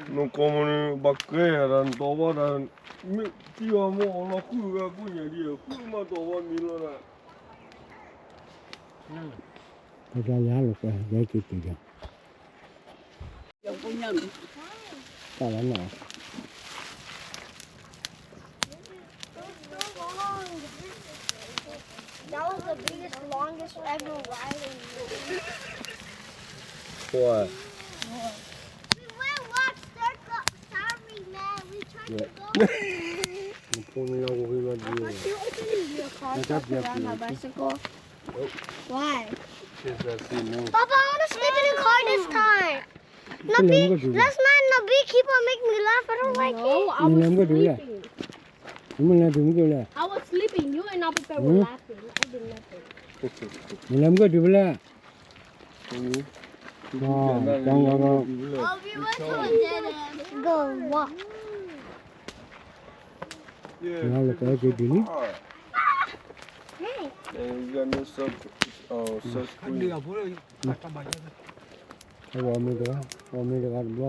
ကီၢ်မန့ၣ် ဘၣ်ကဲဧါ တၢ်နတအီၣ်ဘၣ်တၢ်, မ့ၢ်တံၢ်အီၤမ့ၢ်အီၣ်လီၤဃုဂၤကိးညါဒ် ဃုမးတအီၣ်ဘၣ်မံၤလီၤဒၣ်, တၢ်လၢယၤလိာ်ကွဲ ယဲက့ၤက့ၤဒီး တၢ်လၢနီၤ That was the biggest, longest ever ride in the world. What? We went one circle. Sorry, man. We tried to go. Papa, you opening your car so I can ride my bicycle? Why? Papa, I want to sleep in the car this time. Nabi, last night Nabi keep on making me laugh. I don't like it. No, I was sleeping. မ့ၢ်လဲၤမုၢ်ကလဲၣ်, မ့ၢ်လဲၤတုၤမုၢ်ကလဲၣ်, I was sleeping. You and Uncle Pao were laughing. I did nothing. မ့ၢ်လဲၤမုၢ်ကတုၤဖဲလဲၣ်, တၢ်ဂီၤဒီး Go walk. လၢကဲက့ၤတုၤလံ, Hey. And you got no sun, uh, sunscreen. အဝဲမ့ၢ်တဂၤ, အဝဲမ့ၢ်တဂၤတဘျီ, I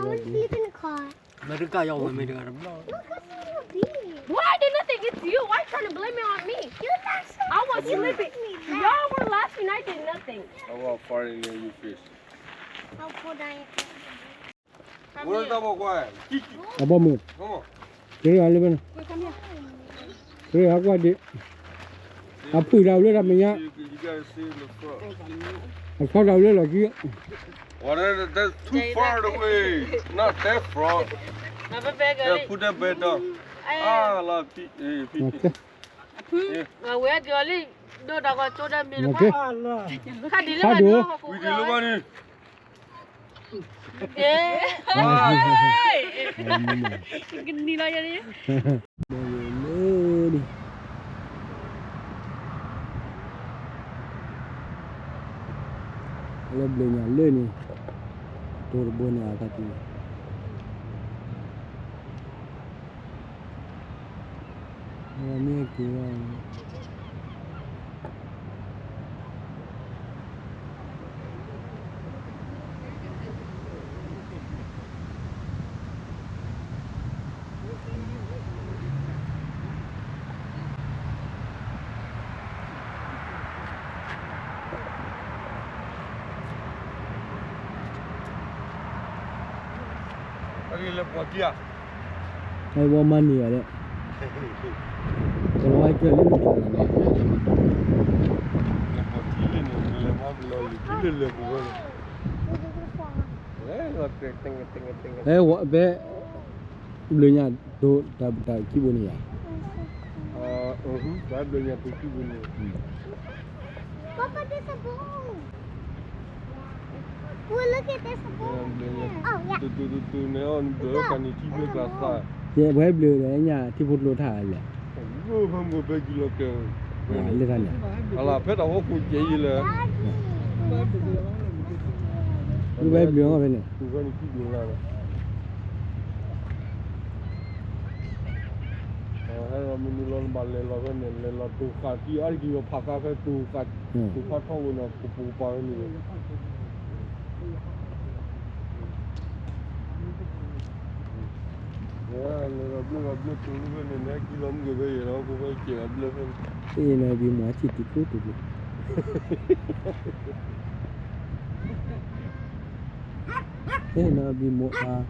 wanna sleep in the car. မ့ၢ်တကးယီၤဝဲမ့ၢ်တဂၤတဘျီ. Why did nothing get to you? Why you trying to blame it on me? I was sleeping. Y'all were laughing. I did nothing. How about farting near your fish? I'll fall down. Where's the boy? အဘီမုၢ်, ကရၢအလၢဘဲန့ၣ်, ကရၢအကွၢ်ဒံး, အဖုၣ်တၢ်ဝဲလၢတၢ်မဲာ်ညါ, အဆီတၢ်ဝဲလၢလီၢ်ခံ, Well, that, that's too far away. Not that far. Put that back down. Ah, la, pi-, eh, pi-, အဝဲကလံ ဒိၣ်တၢ်ကီကၠိဒၣ်မ့ၢ်တခါ, ခါဒ်လၢဘၣ်ဒိ, ဝံၤဒ်လၢဘၣ်န့ၣ်, ကနံၤလီၤယၤန့ၣ်, လၢန့ၣ်, လၢဘျုးညါလၢန့ၣ်, တိၤတဘိန့ၣ်အတၢ်တံၢ်န့ၣ် မ့ၢ်က့ၤဝဲ လၢပှၤကံၢ်ဧါ, ဝဲမၤန့ၢ်ဘၣ်လဲၣ်, ကလီၤဝဲကၢၢ်လၢမုၢ်ထီၣ်လီၤနီၤ, လၢပှၤကံၢ်လၢန့ၣ် လဲၤမၤလီၤလံၤကံၢ်လၢလဲၤပူၤဝဲန့ၣ်, ဖဲ ဘျုးညါတိၤတၢ်ခံဘိန့ၣ်ယါ, ဘျုးညါတိၤခံဘိန့ၣ်, Papa, there's a bone. Look at this. တူတူတူတူန့ၣ် အီၣ်နဘျၢၣ်ခါန့ၣ် ထံဘျၢၣ်ကျါသၣ်, ယဲပှဲၤဘျၢၣ်ဒီးညၣ်ထံဖိကျိထါလဲၣ်, ဖဲမုၢ်ဘဲကံလီၤကဲ, လၢခါန့ၣ်, အလၢဖဲတၢ်ဟီၣ်ခိၣ်ကဲယံၤလၢ မုၢ်ဘဲဘျၢၣ်အီၣ်ဖဲန့ၣ်, ဖဲန့ၣ်ထံဘျၢၣ်လၢ ဟဲမနုၤလီၤနဘၣ်လဲၤလီၤဖဲန့ၣ် လဲၤလီၤတိၤဃာ်ထံအါတက့ၢ် ယဖးဃာ်ဖဲတိၤဃာ်, တိၤဖးထီၣ်ဝဲန့ၣ် ကပိာ်ကပၤဖဲန့ၣ်, လဲၤလီၤဘျၢလီၤဘျၢတိၤလၢဖဲန့ၣ် နဟဲက့ၤလီၤမုၢ်ကဖဲယဲၢ်လီၤ ကဖဲကဲးလီၤဘျၢဖဲန့ၣ်, အ့ၣ်နီၤဘံမိၢ်အထံၣ်တုၤကိးတုၤလံ Hey, no, be more. Uh,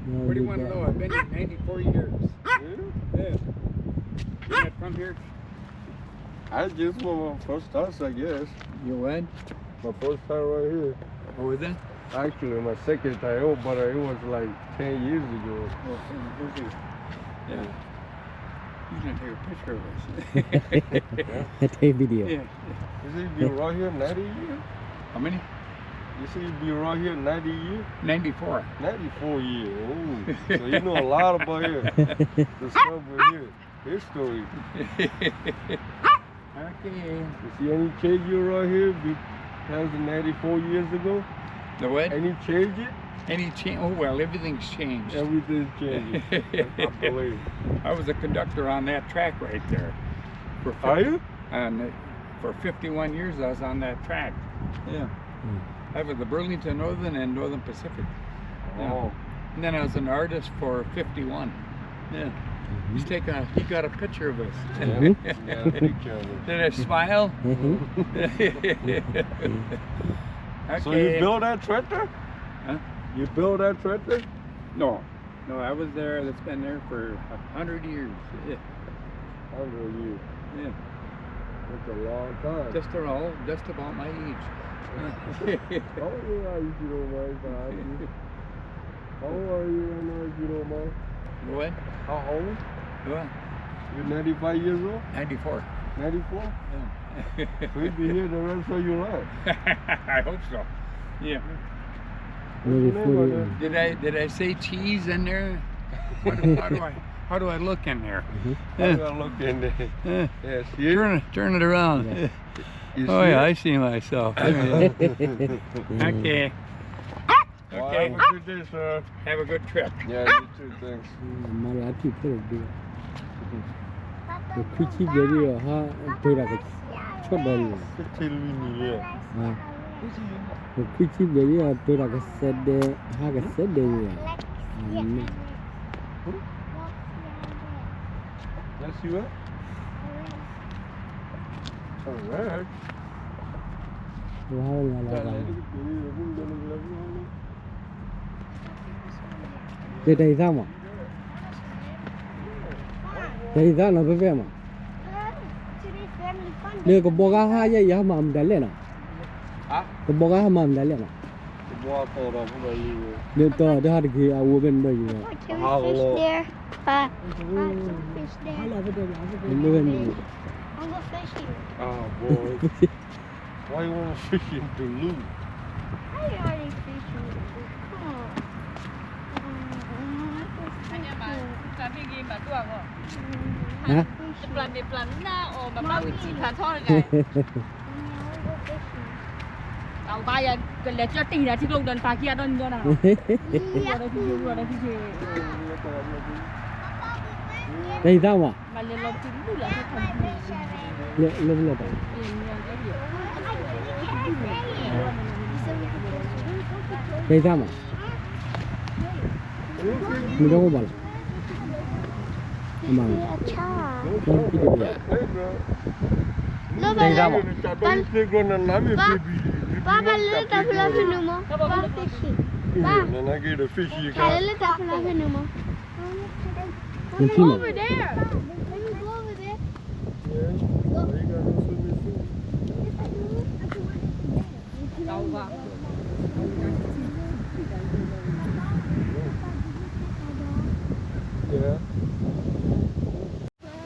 no, What do you be want to back. Know? I've been here ninety-four years. Really? Yeah. You not from here? I just for my first time, I guess. You went? My first time right here. Oh, was it? Actually, my second time, oh, but it was like ten years ago. Oh, ten years ago. Yeah. He's gonna take a picture of us. I take video. Yeah. You see, you be right here ninety years? How many? You see, you be right here ninety years? Ninety-four. Ninety-four years. Oh, so you know a lot about here. The stuff we hear, history. Okay. You see any change you right here be- past ninety-four years ago? The what? Any change it? Any change? Oh, well, everything's changed. Everything's changed. I believe. I was a conductor on that track right there. For Are you? And for fifty-one years, I was on that track. Yeah. Mm. I was the Burlington Northern and Northern Pacific. Yeah. Oh. And then I was an artist for fifty-one. Yeah. Mm-hmm. He's taking a, he got a picture of us. Yeah. Mm-hmm. Yeah, a picture of us. Did I smile? Mm-hmm. Okay. So you build that tractor? Huh? You build that tractor? No. No, I was there, that's been there for a hundred years. Yeah. Hundred years. Yeah. That's a long time. Just around, just about my age. How old are you, if you don't mind if I ask you? How old are you right now, if you don't mind? What? How old? What? You're ninety-five years old? Ninety-four. Ninety-four? Yeah. So you'll be here the rest of your life. I hope so. Yeah. What's your name, brother? Did I, did I say cheese in there? How do, how do I, how do I look in there? How do I look in there? Yeah. Yes, you. Turn it, turn it around. Yeah. You see it? Oh, yeah, I see myself. Okay. Well, okay. Have a good day, sir. Have a good trip. Yeah, you too. Thanks. မၤလၢအထံၣ်ဖဲလဲၣ်ဒုး, ပခွံဆံဘျဲၣ်ဒုး ဟးပၢတၢ်ကဆီၣ်ဒီးန့ၣ်, ကထံၣ်လွံၢ်နံၣ်လံ, ပခွံဆံဘျဲၣ်ဒုး ပၢတၢ်ကစဲးဒဲး, ဟးကစဲးဒဲးန့ၣ်, That's you, eh? All right. တၢ်အံၤသၣ်မး, တၢ်အံၤသၣ်နီၤ ဖဲဖဲမး, လၢကဘီကဟါယဲၢ်အံၤ ဟးမၤမတၤလဲၣ်နီၤ, ကဘီကဟါမၤမတၤလဲၣ်နီၤ, လၢတီၢ်တဟါတဂ့ၤ အဝဲဖဲန့ၣ်ဒီးယံၤ, Can we fish there? Pa, Pa, can we fish there? လၢဖဲန့ၣ်, I'll go fishing. Ah, boy. Why you wanna fish in Duluth? I already fish in Duluth. Come on. ဟါ, တပျၢ်မ့ၢ်ပျၢ်နါအီၤ မၤဘၣ်ဝံၤထံဖးထီတဂၤ, အဝဲဘၣ်ယၤ ကလဲၤကၠီၣ်တံၢ်နၤထံကျိကဒီး နပာ်ခံဂၤဒီနံၤဒီနၤ, ဒီဖံဖံ, ဒီဖံဖံ, တၢ်အံၤသၣ်မး, လၢလၢလၢတၢ်, တၢ်အံၤသၣ်မး, မ့ၢ်ဒီကဘၣ်လီၤ, တၢ်အံၤသၣ်မး, ပၢ်လၢတၢ်ဖျါဖဲနုာ်မး, ပၢ်, ပၢ်လၢတၢ်ဖျါဖဲနုာ်မး, နထံၣ်မး, Let me go over there. Let me go over there. Yeah.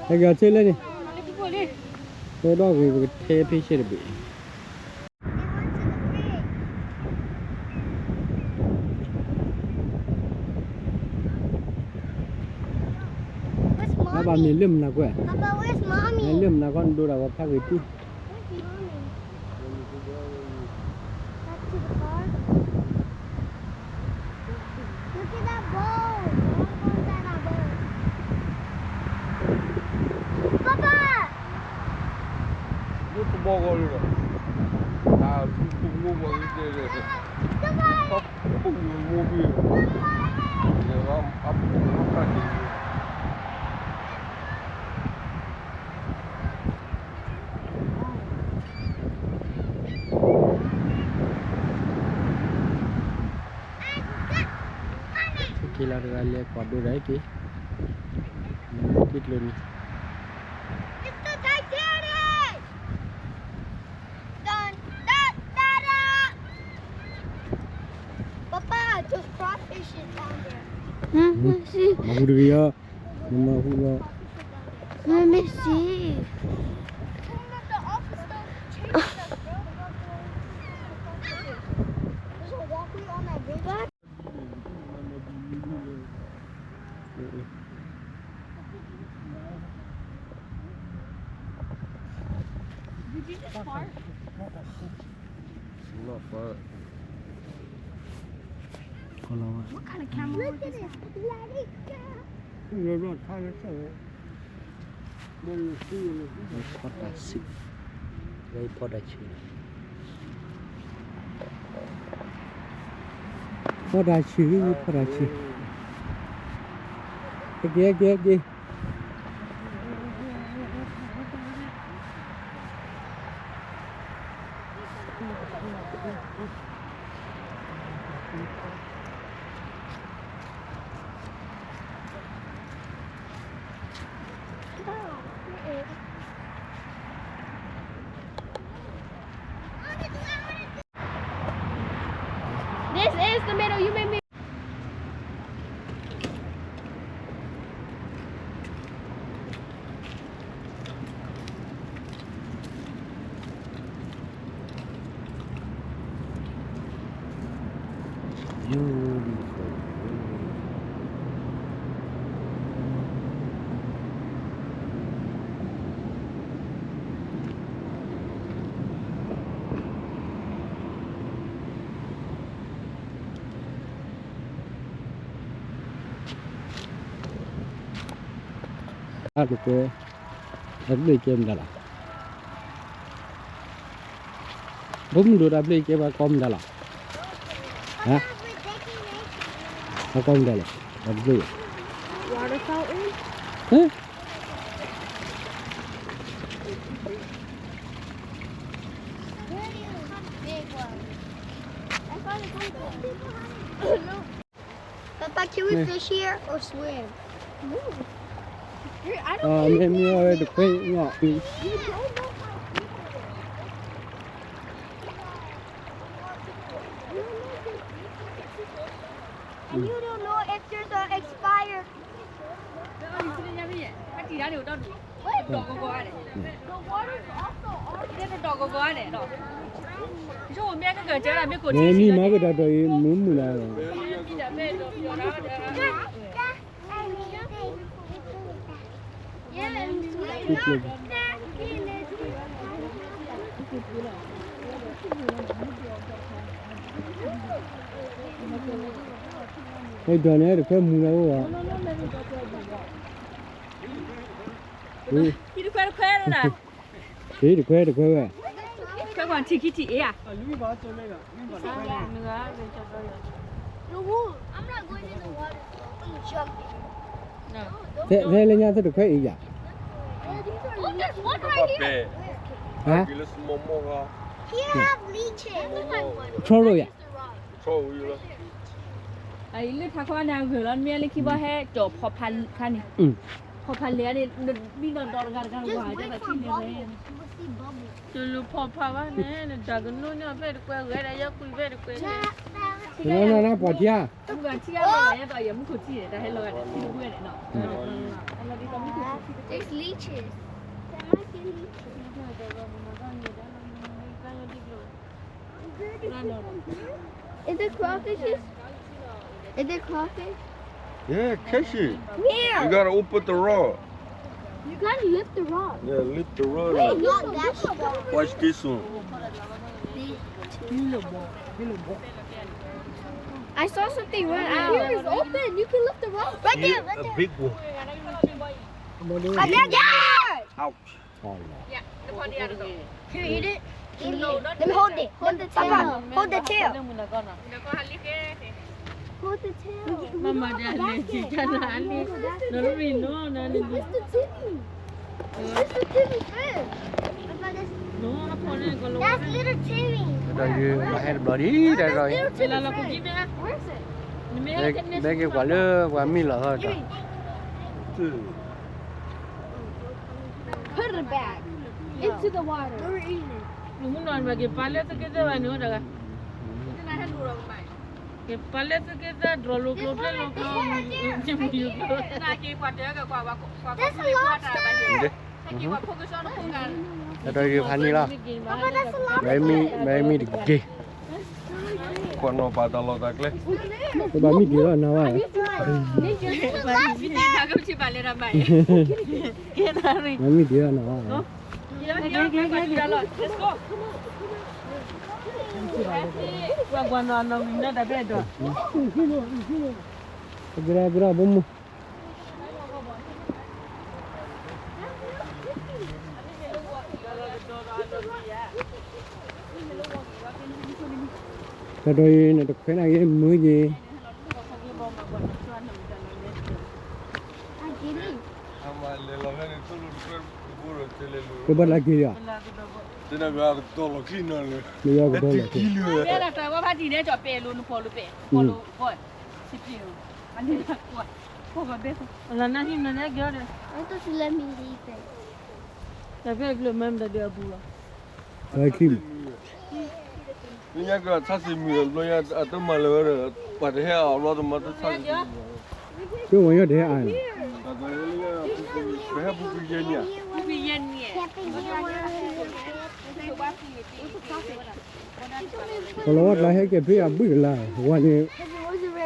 ဟဲက့ၤအီၤဆ့လၢန့ၣ်, ဟဲဒီးဂ့ၤ ပကထဲဖ့ရှဲတဘ့ၣ်. ဘၣ်မ့ၢ်လၢမနၤကွဲး, Papa, where's mommy? လၢမနၤကီၢ်နဒိတၢ်ဂီၤဖးဂ့ၤတံၢ်. Where's mommy? Back to the car. Look at that boat. I wanna go inside that boat. Papa! ယတဘီကီၢ်လၢဒီး, တၢ်လူပူၤမူဘီၣ်လၢတဲလဲၣ်, Papa! ပူၤမူဘီၣ်, အပူၤမူဘီၣ် က့ၤလီၤတဂၤလဲၤကွၢ်ဒိဒၣ်က့ၤ, မ့ၢ်က့ၤကျိန့ၣ်, It's the Titanic! Dun, dun, dun, dun! Papa, those crawfish is down there. မၤဟူတဂ့ၤဧါ, နမၤဟူလီၤ. Let me see. There's a walkway on that bridge. Not fun. What kind of camera work is that? Let it go. ဖီတၢ်ဆူၣ်, ဖီတၢ်ဆူၣ်, ဖီတၢ်ဆူၣ်, ဖီတၢ်ဆူၣ်, က့ၤ က့ၤ က့ၤ. This is the middle. You made me. Beautiful. အါ တကွဲ တၢ်ဘျုးကဲမတၤလီၤ. ဘိမုၢ်ဒိၣ် တၢ်ဘျုးကဲပှၤကီမတၤလီၤ. ဟါ ပှၤကီမတၤလဲၣ် တၢ်ဘျုး. Water fountain? ဟါ Big one. I saw the big one. Papa, can we fish here or swim? Ooh. Here, I don't think we can. မ့ၢ်မ့ၢ်ဝဲတခွဲ And you don't know if there's an expired. What? The water's also orange. မ့ၢ်မ့ၢ်မၤကတၢ်ဒီးအံၤ မုာ်မုာ်လၢ်လီၤ. Hey, Daniel, the camera over. ဟံးတခွဲတခွဲလၢနၤ, ဟံးတခွဲတခွဲဝဲ, ခွဲကွၢ်ထံခံထံၣ်အ့ဧါ. ဖဲလၢညါသ့ၣ်တခွဲအံၤယၤ, ဟါ, Here have leeches. ဆီရိၤယၤ အံၤလၢထးခီနၤဂၢၢ်လီၤ မ့ၢ်လၢခံဘီဟဲကၠီၣ်ဖီၣ်ဖးခါန့ၣ်, ဖီၣ်ဖးလဲၣ်န့ၣ်, မံနီၢ်ဒီးတဂၤတဂၤတဝၤ တဘၣ်ထံၣ်န့ၣ်ဝဲ, တလူၤဖီၣ်ဖးဘၣ်န့ၣ် နတၢ်ကနူန့ၣ် အဖဲတကွဲဂဲၤဒီး ယကွံာ်ဖဲတကွဲန့ၣ်, နပှၤထံၣ်ဧါ, မုၢ်ဂၤထံၣ်ဧါ, ယဲဒီးယမူခိၣ်ထံၣ်န့ၣ် တၢ်ဟဲလီၤဂၤန့ၣ် ထံတဘိန့ၣ်နီၤ, There's leeches. There might be leeches. Is it crawfishes? Is it crawfish? Yeah, catch it. Where? You gotta open the rod. You gotta lift the rock. Yeah, lift the rock. Wait, not that strong. Watch this one. I saw something run out. Here is open. You can lift the rock. Right there, right there. A big one. I got it. Ouch. Can you eat it? Let me hold it. Hold the tail. Hold the tail. Hold the tail. Mama, that's the Timmy. That's the Timmy friend. That's little Timmy. ဒီးယဟဲတဘျီဒံး ဒီး Where is it? မ့ၢ်က့ၤကွၢ်လၢပှၤမံလီၤသီတၢ် Put it back into the water. We're eating it. မုၢ်နီၢ်မ့ၢ်က့ၤပာ်လၢသုက့သၢဘၣ်န့ၣ်ဝဲတဂၤ က့ၤပာ်လၢသုက့သၢဒြီလိာ်ကျိၤကျဲလိာ်ကျိၤ That's a lobster. ဒီးယဖးန့ၢ်လီၤ Papa, that's a lobster. မ့မ့ၢ်တက့ၢ် ကွၢ်နီၣ်ပာ်တၢ်လီၢ်တၢ်ကျဲ ပဘၣ်မံတ့ၢ်လီၤနၤဘၣ် That's a lobster. မ့မ့ၢ်တ့ၢ်လီၤနၤဘၣ် ပကရၢကရၢဘိမူ တၢ်ဒီးအံၤန့ၣ် တခွဲးနာ်က့ၤမုာ်က့ၤ ကဘၣ်လၢက့ၤဧါ မ့ၢ်ယကဒီးလီၤက့ၤ လၢတၢ်ဝဲဖးတံၢ်န့ၣ် ကၠီၤပဲာ်လိာ်နဖီလိာ်ပဲာ် ဖီလိာ်ဘီၣ် စံးပျံၤ လၢနဟံၣ်မနုၤလဲၣ်က့ၤဒီး I thought you let me leave it. တၢ်ဖဲအဖျၢၣ်မၤမတၤဒုးအပူၤလီၤ လၢခံ လၢညါကဆါစံးမုာ်ဘျီညါ အတမၤလၢၤဝဲဒီး ပှၤတဟဲအီၤဘျီတမၤတဆါစံးမုာ် ကဝဲညါတဟဲအါန့ၣ် ပဟဲပူၤကွံာ်ယဲၢ်နံၣ်ဧါ ကလီၤဝဲကျါဟဲက့ၤဖဲအဘှံးကလါ ဝဲန့ၣ်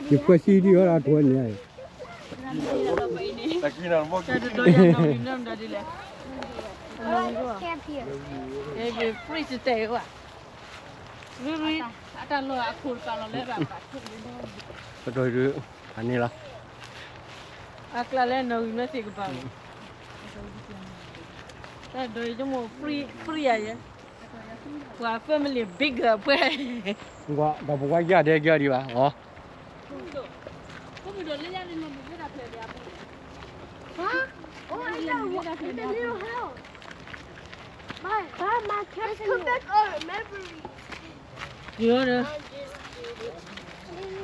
ယဖှဲဆံဒံးဝဲဒၣ်ထိးန့ၣ် တၢ်တတီၤယၤနီၣ်ဂံၢ်နီၣ်မတၤဒ်လဲၣ် free တတဲဝဲ free တတီၤဒုး ဖးန့ၢ်လီၤ အကျါလဲၣ်နီၣ်ဂံၢ်မ့ၢ်သ့ၣ်ကပၤမး တၢ်ဒိးယမိၢ် free free ယၤယဲ ပှၤ family big အဖှဲ ဒီးပဝဲယၤဒဲကယီဒံးဘၣ် အီ Huh? Oh, I got one with a little house. My, my, my cousin. Let's come back on memory. က့ၤဒီး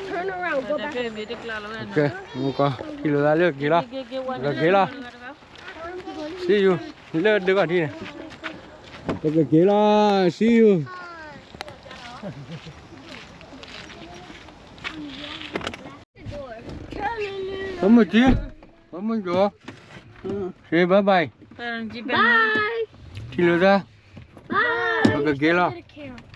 Turn around, go back. ကဲ မူကီၢ် ထံၣ်လိာ်သးလၢက့ၤလီၤ ကက့ၤလီၤ see you လၢဒုးကီၢ်ထံန့ၣ် ပကက့ၤလီၤ see you ပမုၢ်ထံ ပမုၢ်ကီၢ် say bye bye Bye. ထံၣ်လိာ်သး Bye. ပကက့ၤလီၤ